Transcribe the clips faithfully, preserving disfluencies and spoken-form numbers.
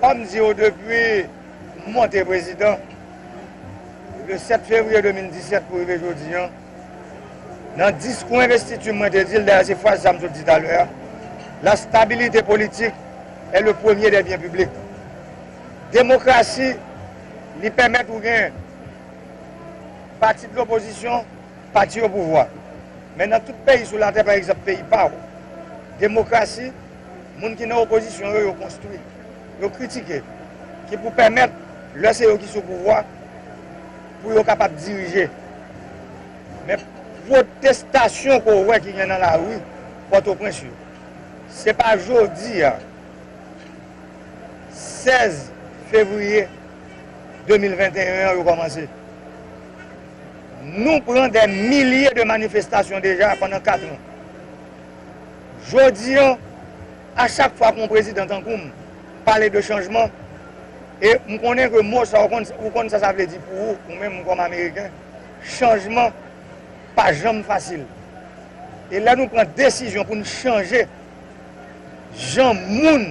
Kòm m di w depi m monte prezidan, le sèt fevriye de mil disèt pou rive jodi a, nan diskou envestiti m, mwen te di l, dayè se fraz sa m sot di talè a, la stabilité politique est le premier des biens publics. Demokrasi, li pèmèt ou gen pati de lopozisyon, pati o pouvwa. Men nan tout peyi sou latè, pa egzanp, peyi pa w, demokrasi, moun ki nan opozisyon yo, yo konstwi, yo kritike, ki pou pèmèt, lè se yo ki sou pouvwa, pou yo kapab dirije. Men pwotestasyon ke w wè ki gen nan lari Pòtoprens yo, se pa jodi a, sèz fevriye de mil venteyen an, yo kòmanse. Nou pran dè milye de manifestasyon deja pandan kat an. Jodi an, a chak fwa ke yon prezidan tankou m pale de chanjman, e m konnen ke mo sa, ou konn, ou konn sa sa vle di pou ou, ou menm kòm Ameriken, chanjman pa janm fasil. E lè nou pran desizyon pou n chanje jan moun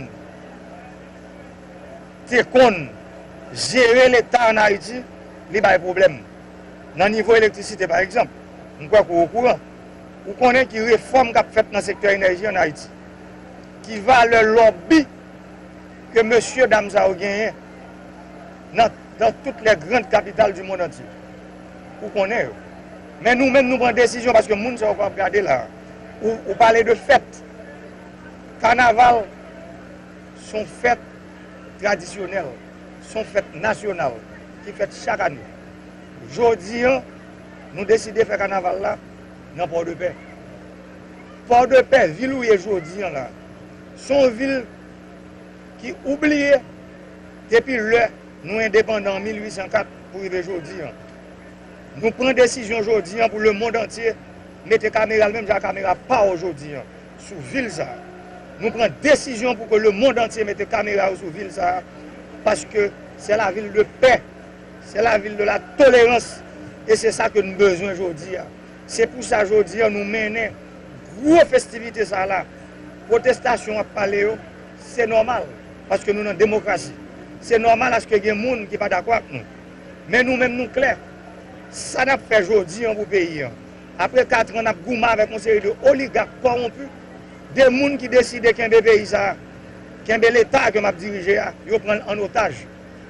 te konn jere Leta ann Ayiti, li bay pwoblèm. Nan nivo elektrisite, pa egzanp, m kwè ke w okouran. Ou konnen ki refòm k ap fèt nan sektè enèji ann Ayiti. Ki valè lòbi ke mesye dam sa yo genyen nan, dans toutes les grandes capitales du monde entier. Ou konnen yo. Men nou menm, nou pran desizyon paske moun sa yo k ap gade la. Ou, ou pale de fèt. Kanaval se yon fèt tradisyonèl, se yon fèt nasyonal ki fèt chak ane. Jodi an, nou deside fè kanaval la nan Pòdepè. Pòdepè, vil ou ye jodi an la, se yon vil ki oubliye depi lè nou endepandan an mil uit san kat pou rive jodi an. Nou pran desizyon jodi an pou lemonn antye mete kamera l menm jan ak kamera pa w jodi an sou vil sa a. Nou pran desizyon pou ke lemonn antye mete kamera yo sou vil sa a, paske c'est la ville de paix, c'est la ville de la tolérance, e se sa ke nou bezwen jodi a. Se pou sa jodi a nou mennen gwo festivite sa la. Pwotestasyon w ap pale yo, se nòmal, paske nou nan demokrasi. Se nòmal aske gen moun ki pa dakò ak nou. Men nou menm nou klè. Sa n ap fè jodi an pou peyi an. Apre kat an n ap goumen avèk yon seri de oligak kòwonpi, de moun ki deside kenbe peyi sa a, kenbe Leta ke m ap dirije a, yo pran l an otaj.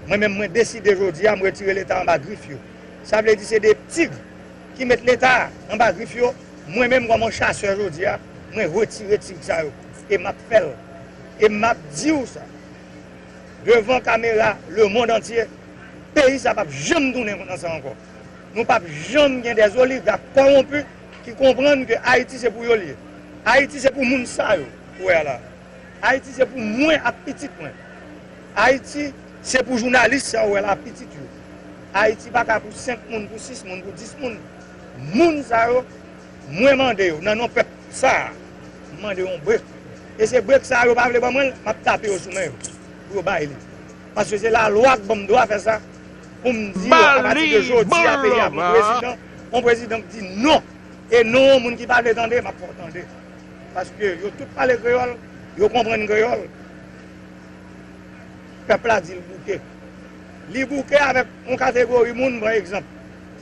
Mwen menm mwen deside jodi a m retire Leta anba grif yo. Sa vle di se de tig ki met Leta anba grif yo. Mwen menm kòm yon chasè jodi a, mwen retire tig sa yo. E m ap fè l. E m ap di w sa. Devan kamera lemonn antye, peyi sa p ap janm tounen nan sa ankò. Nou p ap janm gen dè oligak kòwonpi ki konprann ke Ayiti se pou yo l ye. Ayiti se pou moun sa yo ou wè a la. Ayiti se pou mwen ak pitit mwen. Ayiti se pou jounalis sa ou wè la ak pitit yo. Ayiti pa ka pou senk moun, pou sis moun, pou dis moun. Moun sa yo, mwen mande yo, nan non pèp sa a, m mande yo yon brek. E se brek sa a yo pa vle ban mwen l, m ap tape yo sou men yo, pou yo bay li. Paske se lalwa k ban m dwa fè sa, pou m di yo, apati de jodi a, peyi a pou prezidan, yon prezidan k di non. E non, yon moun ki pa vle tande, m ap fè w tande. Paske yo tout pale kreyòl, yo konprann kreyòl. Pèp la di l bouke. Li bouke avèk yon kategori moun, pran egzanp,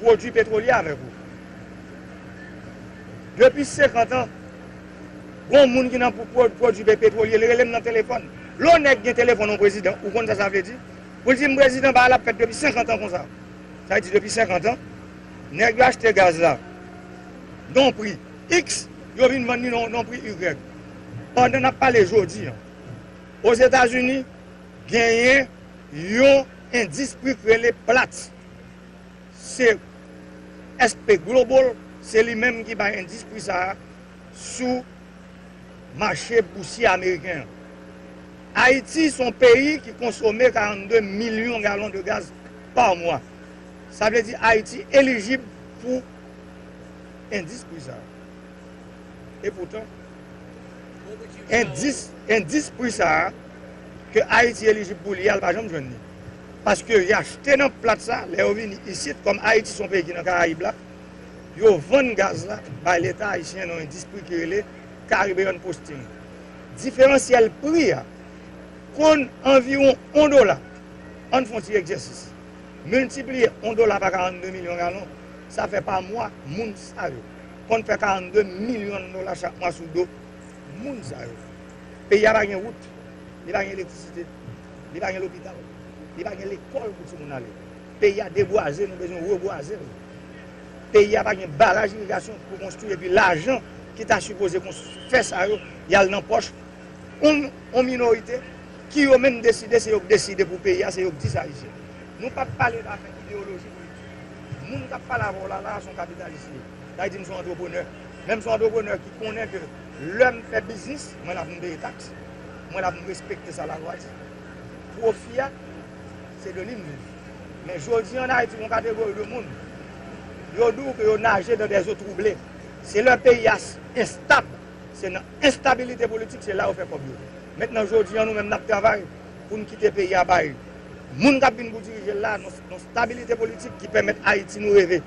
pwodui petwolye avèk ou. Depi senkant an, gon moun ki nan pwo-, pwo-, pwodui pe-, petwolye, li rele m nan telefòn. Lè yon nèg gen telefòn yon prezidan, ou konn sa sa vle di? Pou l di m prezidan, bagay la ap fèt depi senkant an konsa. Sa vle di depi senkant an, nèg yo achte gaz la nan yon pri X, yo vin vann li nan yon, nan yon pri Y. Pandan n ap pale jodi an, Ozetazini, genyen yon endis pri k rele Platts. Se S P Global, se li menm ki bay endis pri sa a sou mache bousye ameriken an. Ayiti se yon peyi ki konsome karannde milyon galon de gaz pa mwa. Sa vle di Ayiti elijib pou endis pri sa a. Epoutan, endis, endis pri sa a ke Ayiti elijib pou li a, l pa janm jwenn li. Paske y achte nan Platts sa, lè yo vini isit, kòm Ayiti se yon peyi ki nan Karayib la, yo vann gaz la bay Leta ayisyen nan yon endis pri ki rele Caribbean Posting. Diferansyèl pri a Konn anviwon yon dola. Ann fè yon ti egzèsis. Miltipliye yon dola pa karannde milyon galon, sa fè pa mwa, moun sa yo konn fè karannde milyon dola chak mwa sou do moun sa yo. Peyi a pa gen wout, li pa gen elektrisite, li pa gen lopital, li pa gen lekòl pou timoun ale. Peyi a debwaze, nou bezwen rebwaze l. Peyi a pa gen baraj irigasyon pou konstwi, epi lajan ki ta sipoze konstwi, fè sa yo, y al nan pòch yon, yon minorite ki yo menm deside, se yo k deside pou peyi a, se yo k di sa Ayisyen. Nou p ap pale d afè ideyoloji politik. Moun k ap pale avè w la, la, se yon kapitalis li ye. Sa vle di m se yon antreprenè. Men m se yon antreprenè ki konnen ke lè m fè biznis, mwen la pou m peye taks, mwen la pou m respekte sa lalwa di. Pwofi a, se de li m viv. Men jodi an Ayiti, yon kategori de moun, yo di w ke yo naje dans des eaux troublées. Se lè peyi a s-, enstab, se nan enstabilite politik, se la yo fè kòb yo. Mentnan, jodi an, nou menm, n ap travay pou n kite peyi a bay moun k ap vin pou dirije l la, nan, nan stabilite politik ki pèmèt Ayiti nou reve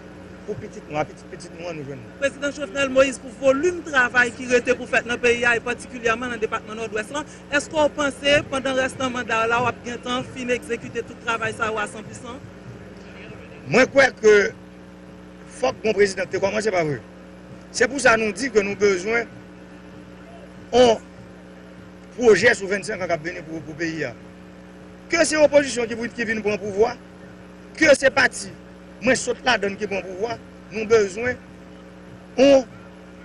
pou pitit nou a, pitit pitit nou an nou jwenn. Prezidan Jovenel Moïse, pou volim travay ki rete pou fèt nan peyi a, e patikilyèman nan depatman Nòdwès lan, èske w panse, pandan rèstan manda w la, w ap gentan fin egzekite tout travay sa yo a san pou san? Mwen kwè ke fòk gon prezidan ki te kòmanse, pa vre? Se pou sa nou di ke nou bezwen yon pwojè sou vennsenk an k ap vini pou, pou peyi a. Ke se opozisyon ki, ki vin pran pouvwa, ke se pati mwen sot ladan l ki pran pouvwa, nou bezwen yon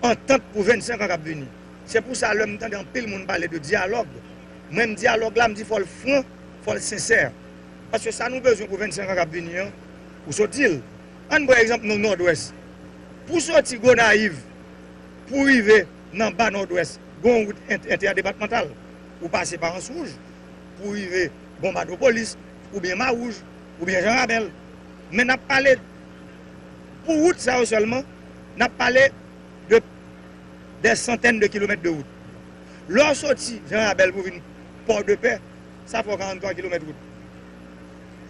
antant pou vennsenk an k ap vini. Se pou sa, lè m tande anpil moun pale de dyalòg, mwen, m dyalòg la, m di fò l fran, fò l sensè. Paske sa nou bezwen pou vennsenk an k ap vini an, ou sot di l. Ann pran egzanp nou Nòdwès. Pou soti Gonayiv, pou rive nan ba Nòdwès, gen yon wout ent-, entèdepatmantal. Ou pase pa Anse Rouge, pou rive Bonbadopolis, oubyen Mawouj, oubyen Jan Rabèl. Men n ap pale, pou wout sa yo sèlman, n ap pale de des centaines de kilomètres de route. Lè w soti Jan Rabèl pou vin Pòdepè, sa fè w karannntwa kilomèt wout.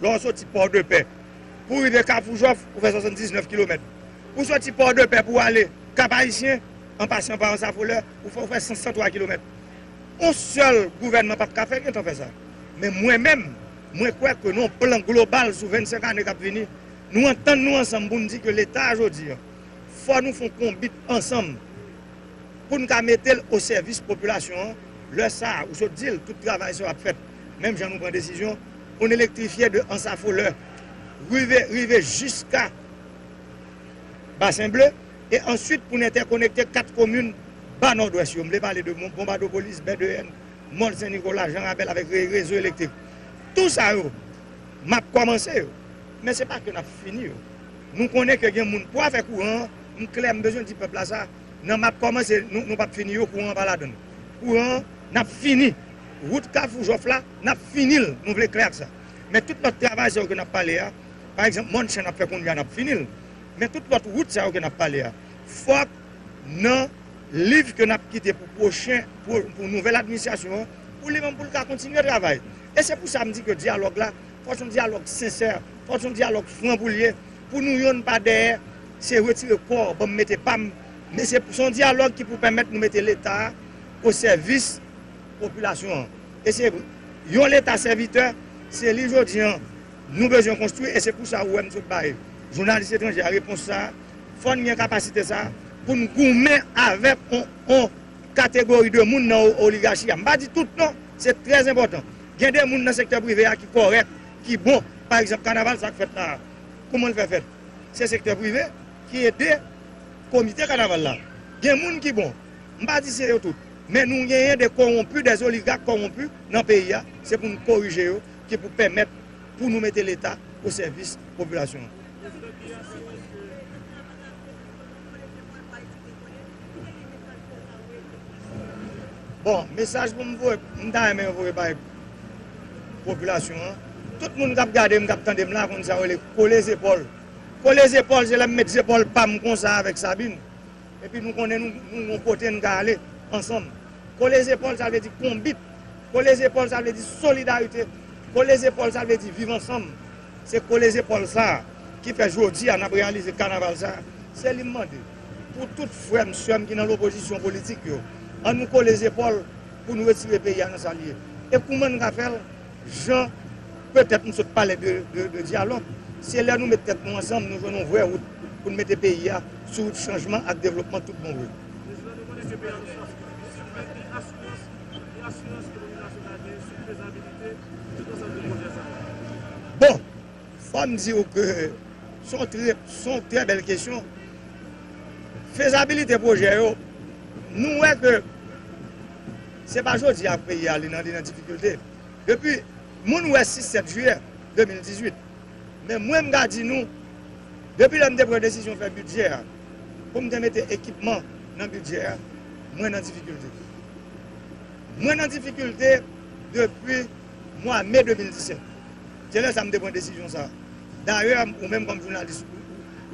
Lè w soti Pòdepè, pou w rive Kafou Jòf, ou fè swasanndiznèf kilomèt. Pou w soti Pòdepè pou w ale Kap Ayisyen, an pasan pa Anse à Fleurs, ou fè, ou fè san, san twa kilomèt. Yon sèl gouvènman p ap ka fè, gentan fè sa. Men mwen menm, mwen kwè ke nan yon plan global sou vennsenk ane k ap vini, nou antann nou ansanm pou n di ke Leta a jodi a, fò nou fè yon konbit ansanm pou n ka mete l o sèvis popilasyon an. Lè sa a, ou sot di l, tout travay sa yo ap fèt. Menm jan nou pran desizyon pou n elektrifye de Anse à Fleurs, rive, rive jiska Basen Ble, e answit pou n entèkonekte kat komin ba Nòdwès yo. M vle pale de Bon-, Bonbadopolis, Bèdeyèn, Mòn Sen Nikola, Jan Rabèl avèk re-, rezo elektrik. Tou sa yo, m ap kòmanse yo. Men se pa ke n ap fini yo. Nou konnen ke gen moun pou afè kouran an, m klè, m bezwen di pèp la sa, nan m ap kòmanse, nou, nou p ap fini yo, kouran an pa ladan l. Kouran an, n ap fini. Wout Kafou Jòf la, n ap fini l, nou vle klè ak sa. Men tout lòt travay sa yo ke n ap pale a, pa egzanp, Mòn Sen n ap fè kounye a, n ap fini l. Men tout lòt wout sa yo ke n ap pale a, fòk nan liv ke n ap kite pou pwochen, pou, pou nouvèl administrasyon an, pou li menm pou l ka kontinye travay. E se pou sa m di ke dyalòg la, fò se yon dyalòg sensè, fò se yon dyalòg fran pou l ye, pou nou yonn pa dèyè, se retire kò w, ban m mete pa m, men se, se yon dyalòg ki pou pèmèt nou mete Leta a o sèvis popilasyon an. E se yon Leta sèvitè, se li jodi an, nou bezwen konstwi, e se pou sa ou wè m sot bay jounalis etranjè a repons sa a, fò n gen kapasite sa a pou n goumen avèk on, on kategori de moun nan o-, oligachi a. M pa di tout non, se trè enpòtan. Gen de moun nan sektè prive a ki kòrèk, ki bon. Pa egzanp, kanaval sa k fèt la a, kouman l fè fèt? Se sektè prive ki ede komite kanaval la. Gen moun ki bon. M pa di se yo tout. Men nou genyen de kowonpi, de oligak kowonpi nan peyi a. Se pou n korije yo, ki pou pèmèt pou nou mete Leta o sèvis popilasyon an. Bon, mesaj pou m voye, m ta renmen voye bay popilasyon an. Tout moun k ap gade m, k ap tande m la, konn sa yo rele kole zepòl. Kole zepòl, se lè m met zepòl pa m konsa avèk Sabine. Epi nou konnen nou, nou gon kote n ka ale ansanm. Kole zepòl, sa vle di konbit. Kole zepòl, sa vle di solidarite. Kole zepòl, sa vle di viv ansanm. Se kole zepòl sa a ki fè jodi a n ap reyalize kanaval sa a. Se li m mande pou tout frè m, sè m ki nan lopozisyon politik yo. An nou kole zepòl pou nou retire peyi a nan sa l ye. E kouman n ka fè l? Jan petèt nou sot pale de, de, de dyalòg, se lè nou met tèt nou ansanm, nou jwenn yon vrè wout pou n mete peyi a sou wout chanjman ak devlopman tout bon vre. Bon, fò m di w ke se yon trè, se yon trè bèl kesyon. Fezabilite pwojè yo, nou wè ke se pa jodi a peyi a li nan, li nan difikilte. Depi, moun wè sis sèt jiyè de mil dizuit. Men mwen, m ka di nou, depi lè m te pran desizyon fè bidjè a, pou m te mete ekipman nan bidjè a, mwen nan difikilte. Mwen nan difikilte depi mwa me de mil disèt. Se lè sa a m te pran desizyon sa a. Dayè, ou menm kòm jounalis, ou,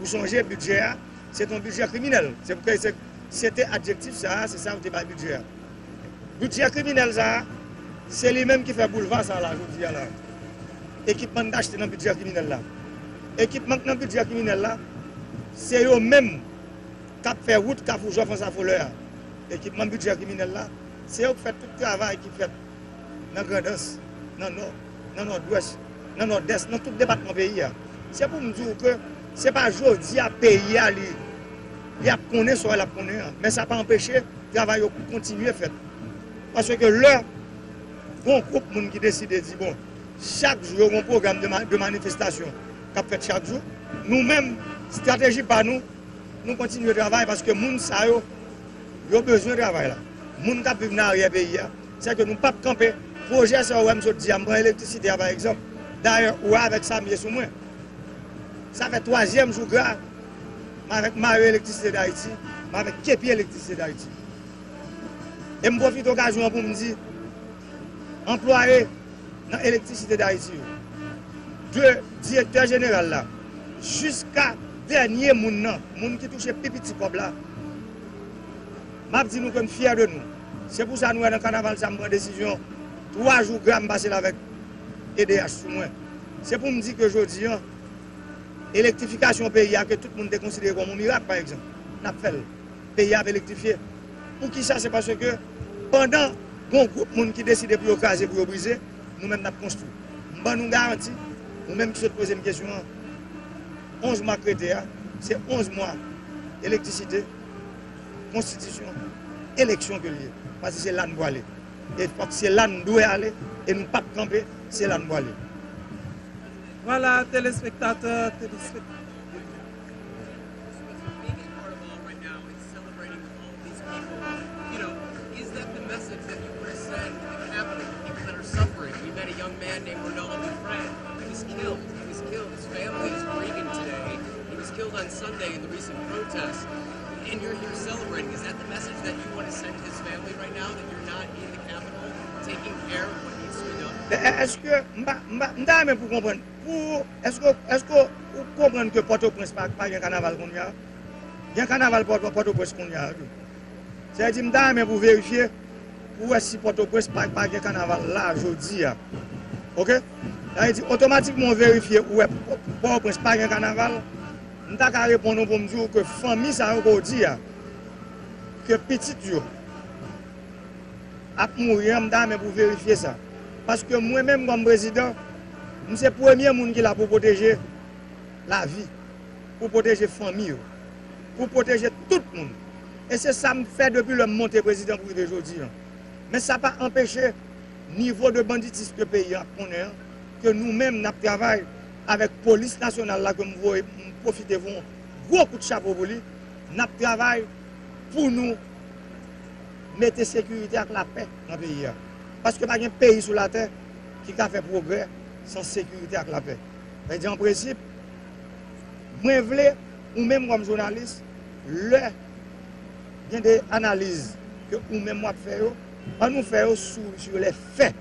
ou sonje bidjè a, se te yon bidjè kriminèl. Se pou se, se te adjektif sa a, se sa yo te bay bidjè a. Bidjè kriminèl sa a, se li menm ki fè boulva sa a la, jodi a la. Ekipman n te achte nan bidjè kriminèl la. Ekipman k nan bidjè kriminèl la, se yo menm k ap fè wout Kafou Jòf Ansa Folè a. Ekipman bidjè kriminèl la, se yo k fè tout travay ki fèt nan Grandans, nan Nò, nan Nòdwès, nan Nòdès, nan tout depatman peyi a. Se pou m di w ke se pa jodi a peyi a li, li ap konnen sa l ap konnen an, men sa pa anpeche travay yo kontinye fèt. Paske lè gon gwoup moun ki deside di, bon, chak jou yo gon pwogram de, ma- de manifestasyon k ap fèt chak jou, nou menm, estrateji pa nou, nou kontinye travay paske moun sa yo, yo bezwen travay la. Moun k ap viv nan aryè peyi a, sèke nou p ap kanpe. Pwojè sa yo wè m sot di a, m pran elektrisite a pa egzanp. Dayè, ou wè avèk sa m ye sou mwen. Sa fè twazyèm jou gra, m avèk Mayo Elektrisite Dayiti, m avèk Kepi Elektrisite Dayiti. E m pwofite okazyon an pou m di, anplwaye nan Elektrisite Dayiti yo, de direktè jeneral la jiska dènye moun nan, moun ki touche pi piti kòb la, m ap di nou ke m fyè de nou. Se pou sa nou wè nan kanaval sa a m pran desizyon twa jou gra m pase l avèk E D H sou mwen. Se pou m di ke jodi an, elektrifikasyon peyi a ke tout moun te konsidere kòm yon mirak, pa egzanp, n ap fè l. Peyi a ap elektrifye. Poukisa? Se paske pandan gon gwoup moun ki deside pou yo kraze, pou yo brize, nou menm n ap konstwi. M ban nou garanti, ou menm ki sot poze m kesyon an, onz mwa k rete a, se onz mwa elektrisite, konstitisyon, eleksyon ke l ye. Paske se la n pwale. E fòk se la n dwe ale, e nou p ap kanpe, se la n pwale. Vwala, telespektatè, telespektatè. Being in Guatemala right now and celebrating with all of these people, you know, is that the message that you want to send to the capital, the people that are suffering? We met a young man named Ronald Dufresne. He was killed. He was killed. His family is grieving today. He was killed on Sunday in the recent protest. And you're here celebrating. Is that the message that you want to send to his family right now, that you're not in the capital taking care of what needs to be done? Èske, m pa, m pa, m ta renmen pou konprann, pou, èske, èske ou konprann ke Pòtoprens pa, pa gen kanaval kounye a? Gen kanaval Pòto, Pòtoprens kounye a tou. Sa vle di, m ta renmen pou verifye, pou wè si Pòtoprens pa, pa gen kanaval la jodi a. Oke? Sa vle di, otomatikman ou verifye, ou wè Pò- Pòtoprens pa gen kanaval, m ta ka reponn ou pou m di w ke fanmi sa yo ke w di a, ke pitit yo ap mouri an, m ta renmen pou verifye sa. Paske mwen menm kòm prezidan, m se premye moun ki la pou pwoteje lavi, pou pwoteje fanmi yo, pou pwoteje tout moun. E se sa m fè depi lè m monte prezidan pou rive jodi an. Men sa pa anpeche nivo de banditis ke peyi an ap konnen an, ke nou menm n ap travay avèk polis nasyonal la ke m voye, m pwofite voye yon gwo kout chapo pou li, n ap travay pou nou mete sekirite ak lapè nan peyi a. Paske pa gen peyi sou latè ki ka fè pwogrè san sekirite ak lapè. Sa vle di, an prensip, mwen vle, ou menm kòm jounalis, lè gen de analiz ke ou menm w ap fè yo, ann nou fè yo sou, sur les faits.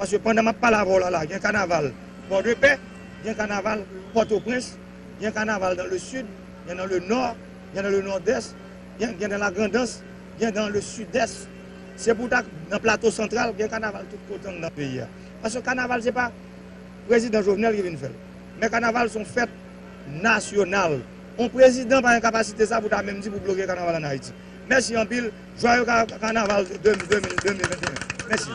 Paske pandan m ap pale avè w la, la, gen kanaval Pòdepè, gen kanaval Pòtoprens, gen kanaval dans le sud, gen dans le nord, gen dans le nord-est, gen, gen dans la Grandans, gen dans le sud-est. Se pou ta nan Plato Santral, gen kanaval tout kote anndan peyi a. Paske kanaval se pa prezidan Jovenel ki vin fè l. Men kanaval se yon fèt nasyonal. Yon prezidan pa gen kapasite sa pou ta menm di pou bloke kanaval ann Ayiti. Mèsi anpil. Joyeux ka- kanaval de, de mil, de mil venteyen. Mèsi.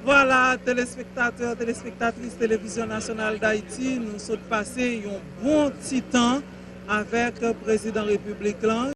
Vwala, telespektatè, telespektatris Televizyon Nasyonal Dayiti, nou sot pase yon bon ti tan avèk prezidan repiblik lan,